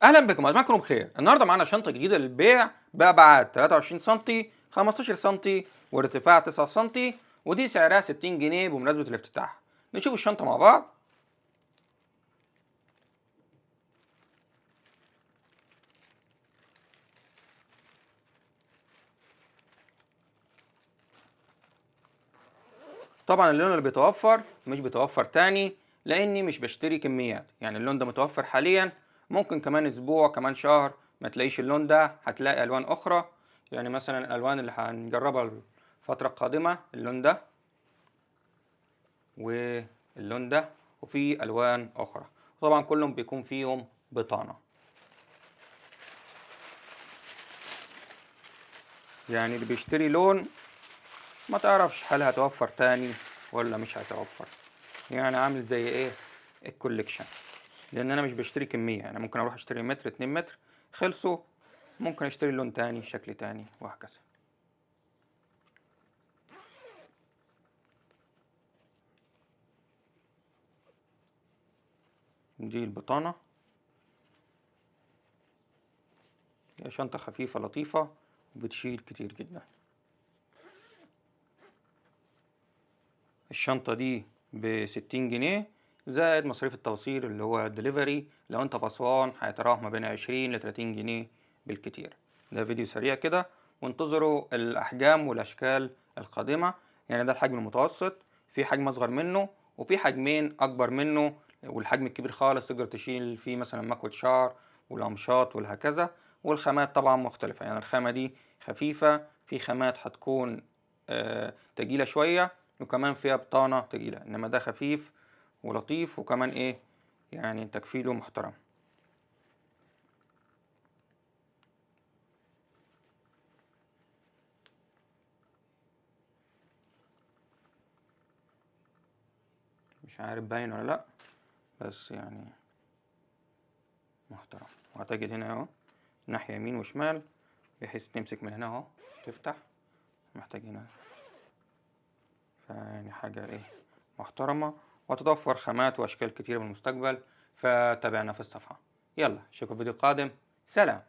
اهلا بكم، اتمنى بخير. النهارده معانا شنطه جديدة للبيع بابعاد 23 سم، 15 سم، وارتفاع 9 سم، ودي سعرها 60 جنيه بمناسبة الافتتاح. نشوف الشنطة مع بعض. طبعا اللون اللي بيتوفر مش بيتوفر تاني لاني مش بشتري كميات، يعني اللون ده متوفر حاليا، ممكن كمان اسبوع كمان شهر ما تلاقيش اللون ده، هتلاقي الوان اخرى. يعني مثلا الالوان اللي هنجربها الفترة القادمة اللون ده واللون ده، وفي الوان اخرى، طبعا كلهم بيكون فيهم بطانة. يعني اللي بيشتري لون ما تعرفش هل هتوفر تاني ولا مش هتوفر، يعني عامل زي ايه ال collection، لان انا مش بشتري كمية، يعني ممكن اروح اشتري متر 2 متر خلصوا، ممكن اشتري لون تاني شكل تاني وهكذا. دي البطانة، هي شنطة خفيفة لطيفة وبتشيل كتير جدا. الشنطة دي ب60 جنيه زائد مصاريف التوصيل اللي هو الدليفري، لو انت في اسوان هيتراوح ما بين 20 ل 30 جنيه بالكتير. ده فيديو سريع كده، وانتظروا الاحجام والاشكال القادمة. يعني ده الحجم المتوسط، في حجم اصغر منه وفي حجمين اكبر منه، والحجم الكبير خالص تقدر تشيل فيه مثلا مكوة شعر والامشاط والهكذا. والخامات طبعا مختلفة، يعني الخامة دي خفيفة، في خامات هتكون تقيلة شوية وكمان فيها بطانة تقيلة، انما ده خفيف ولطيف وكمان ايه يعني تكفيله محترم. مش عارف باين ولا لا، بس يعني محترم. وهتجد هنا اهو ناحية يمين وشمال بحيث تمسك من هنا اهو تفتح، محتاج هنا، فيعني حاجة ايه محترمة. وتتوفر خامات واشكال كتيرة في المستقبل، فتابعنا في الصفحة. يلا اشوفكم في فيديو قادم، سلام.